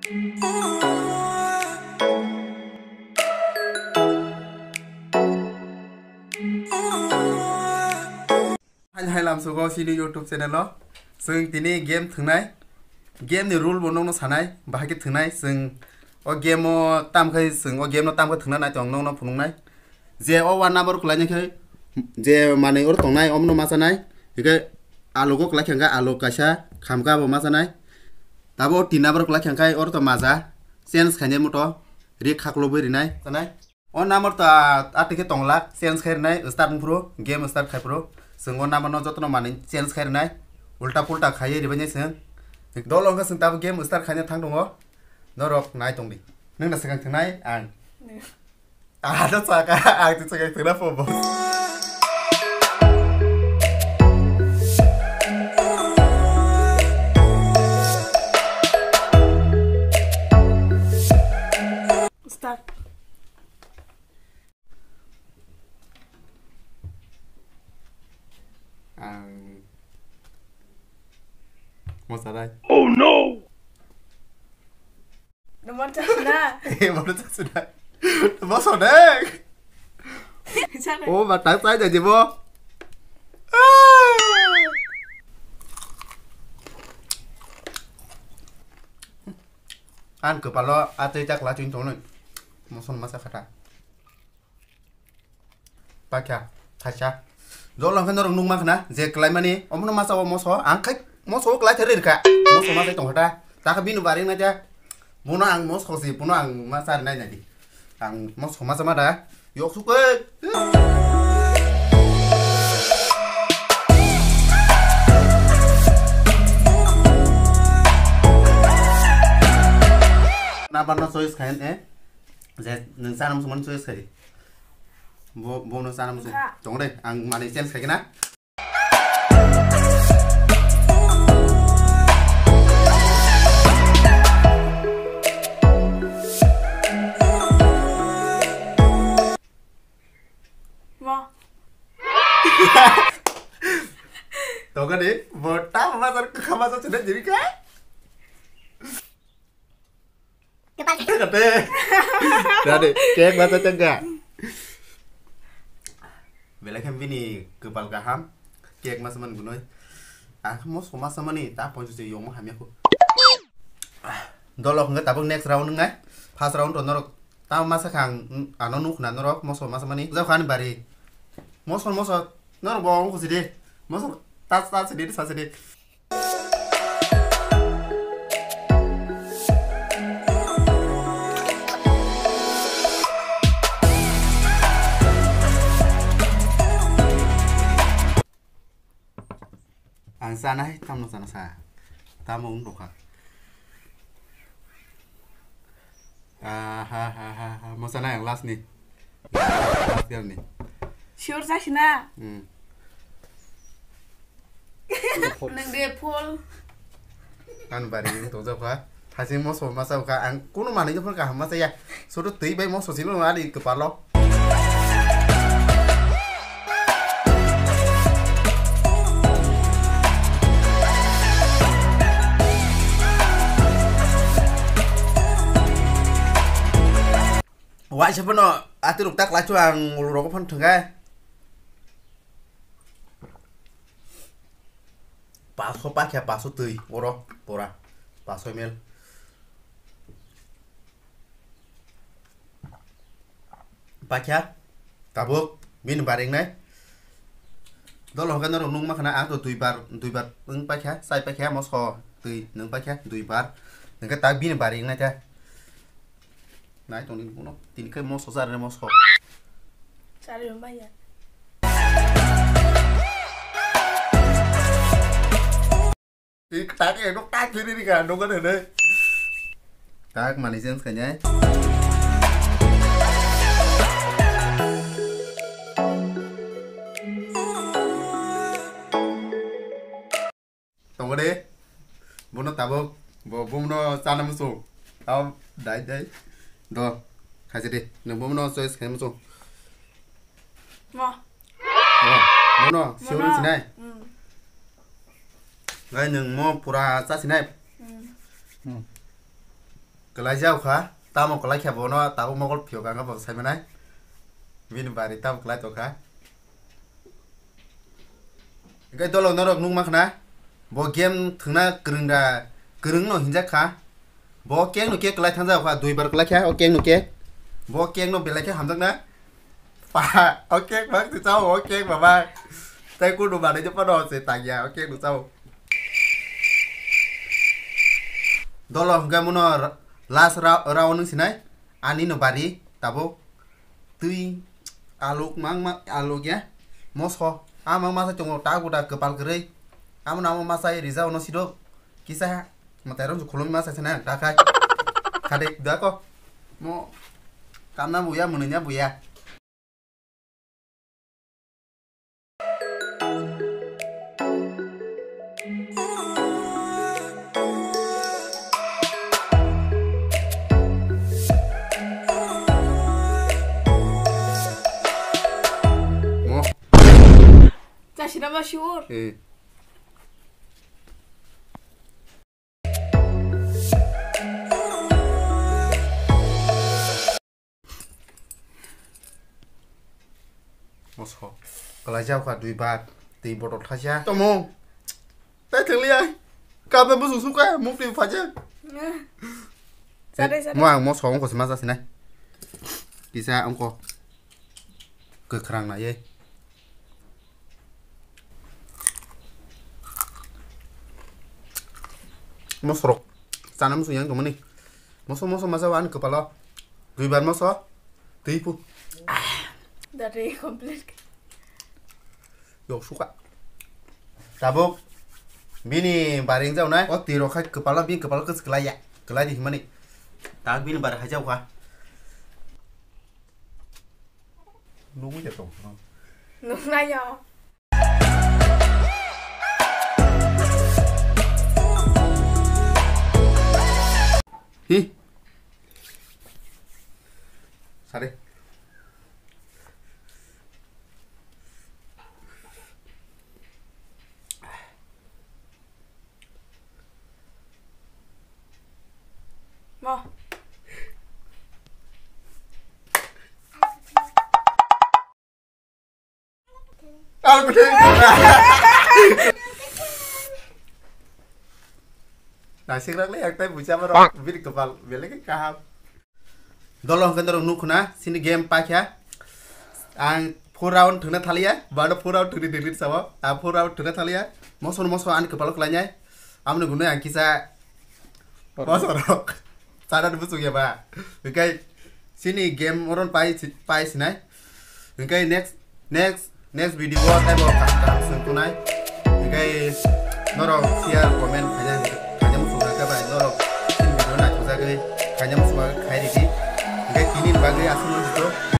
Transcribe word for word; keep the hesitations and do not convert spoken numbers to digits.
Haini hai lamsugo chini YouTube channel o. Chwng tini game thwngnai. Game ni rule bo nokno sanai. Bahai khe thwngnai. Chwng o game o tam khai, chwng o game no tam khai thwngna nai tong nokno phunuknai. Je o one number kwlaina khe je manwi oro tongnai omono ma chanai. Hingkhe alogo kwlai khe hwnkhe alog kaisa khamkha abo ma chanai. Tabo tin number kwlai khe hwnkhe oro to maja change khainai moto ri khaklobwi rinai chanai. O number ta atwi khe tong lak, change khai rwnai, start wng phuru, game start khai phuru. Chwng o number no jotono manwi change khai rwnai, ulta pulta khaiwi ribainai chwng. Dol wngkha chwng tabuk game start khaina thang tongo. Norok nai tongdi. Nwng na swkang thwngnai ang. Nw. Ah, to chaka, ang to swkang thwngna phobo. Start. Ang mosarai. Oh no! Nomor chasna. Eh, mono chasna. Moso dek. Chana. Oh, matang chai jadi bo. An kepalo atui tak lachin tongnai. Moson masa kata. Pakya, thaisa. Jol langkhe norok nukma khna, je klaimani, omono masa o moso, ang khai moso o klai thari rikha. Moso masa tong kha ta. Takha bini baring na ja. Bono ang moso si, bono ang masa rinai nai di. Ang moso masa ma da. Yok sukhe. Na ban no choice khain e. Je nwng chana muchung mani choice khai. Bo, bo no chana muchung. Wngkha. Tong de, ang mani change khai na. Mo. Tong de, bo ta ma jar ka ma jar chana jiri ka. Kepal. Kate. Dade, cake masa cengka. Belai khe bini kepal kaham. Cake masa man gunoi. Ah, moso masa mani ta poncho se yong hamya ko. Dolok hwnga tabuk next round wngnai. First round to norok ta masa khang ano nuk na norok moso masa mani. Jao khan bari. Moso moso norok bo ang khusi de. Moso tas tas de sa de. Ang chanai, tamno chana sa. Tamo wng dokha. Ah, ha, ha, ha, ha. Mo chanai ang last ni. Last girl ni. Sure chasina. Hmm. Nang de full. Ang bari wng tong jokha. Thasing moso masa kha. Ang kuno manwi phano kaham masa ya. Soto twi bai moso sino ali kepalo. Waisa phano atirok ta klachu ang ulurok phano thwngkha. Paso pakya paso twi oro pora paso mil. Pakya tabuk bini baringnai. Dol hokhe norok nukma khna ang to duibar duibar wng pakya chai pakya moso twi nung pakya duibar. Hwnkhe ta bini baringnai ta. Nai tongdi bono tini khe moso charni moso. Chari maya. Ik tak e nok tak kiri ni ka nongan hene. Tak mani sense kanya. Tongo de. Bono tabuk bo bono chana muchung. Tabo dai dai. Do. Khaise de. Nang bono choice khai muchung. Mo. Mo. Bono siwri sinai. Hmm. Gai nang mo pura cha sinai. Hmm. Hmm. Kwlai jao kha, tamo kwlai khe bono tabuk mokol phiyok ang bo sai manai. Bini bari tamo kwlai tong kha. Hingke dolo norok nukma khna, bo game thwngna kwrwng da, kwrwng no hinjak kha. Bo cake no cake kwlai thangjak kha, duibar kwlai kha, o cake no cake. Bo cake no belai khe hamjak na. Pa, o cake bang se chao, o cake baba. Tai kudu manwi je pano se tangya, o cake no chao. Dolo hingke muno ra-, last ra-, round wng sinai, ani no bari, tabuk. Twi, aluk mang ma-, aluk ya. Moso, a mang masa chongo ta guda kwpal kwrwi. Amo namo masa rijao no sido. Kisa, matai rong khulum masa sana ta khai. Khade da ko. Mo, kamna buya, munanya buya. Mo. Chasina ma sure. Eh. Moso. Kwlai jao kha dui bar. Tei botol thaisa. Tomung. Tai thwngli ai. Kaba busuk sukha. Mukti phaja. Chare, chare. Mo ang moso ongko se ma jasinai. Kisa ongko. Kwkhrang na ye. Mosorok chana muchung yang tongmani. Moso moso masa ani kwpalo. Duibar moso. Twi pu. Dati complete. Yok suka. Tabuk. Bini baring jau nai. O twi rok khai kwpalo, bini kwpalo kwchwk kwlai ya. Kwlai di himani. Tak bini bar hai jau kha. Nungwi ya tong. Nungnayo. Hi. Sare. Mo. Al kuthai. Naisik rak le ektai bucha ma rok bini kwpal belai khe kaham. Dolo hwnkhe norok nukhuna sini game paikha. Ang four round thwngna thaliya, bado four round thwngni delete sao. Ang four round thwngna thaliya. Moso no moso ani kwpalo kwlainai. Amoni gunui ang kisa moso rok. Chana ni buchung ya ba. Hwnkhe sini game oron pai pai sinai. Hwnkhe next next next video o taibo kaham kaham swng tongnai. Hwnkhe norok share comment khaina khaina muchung kha bai norok sini video naithokjagwi khaina muchung kha khai ridi. Hwnkhe tini bagwi aswk no jito.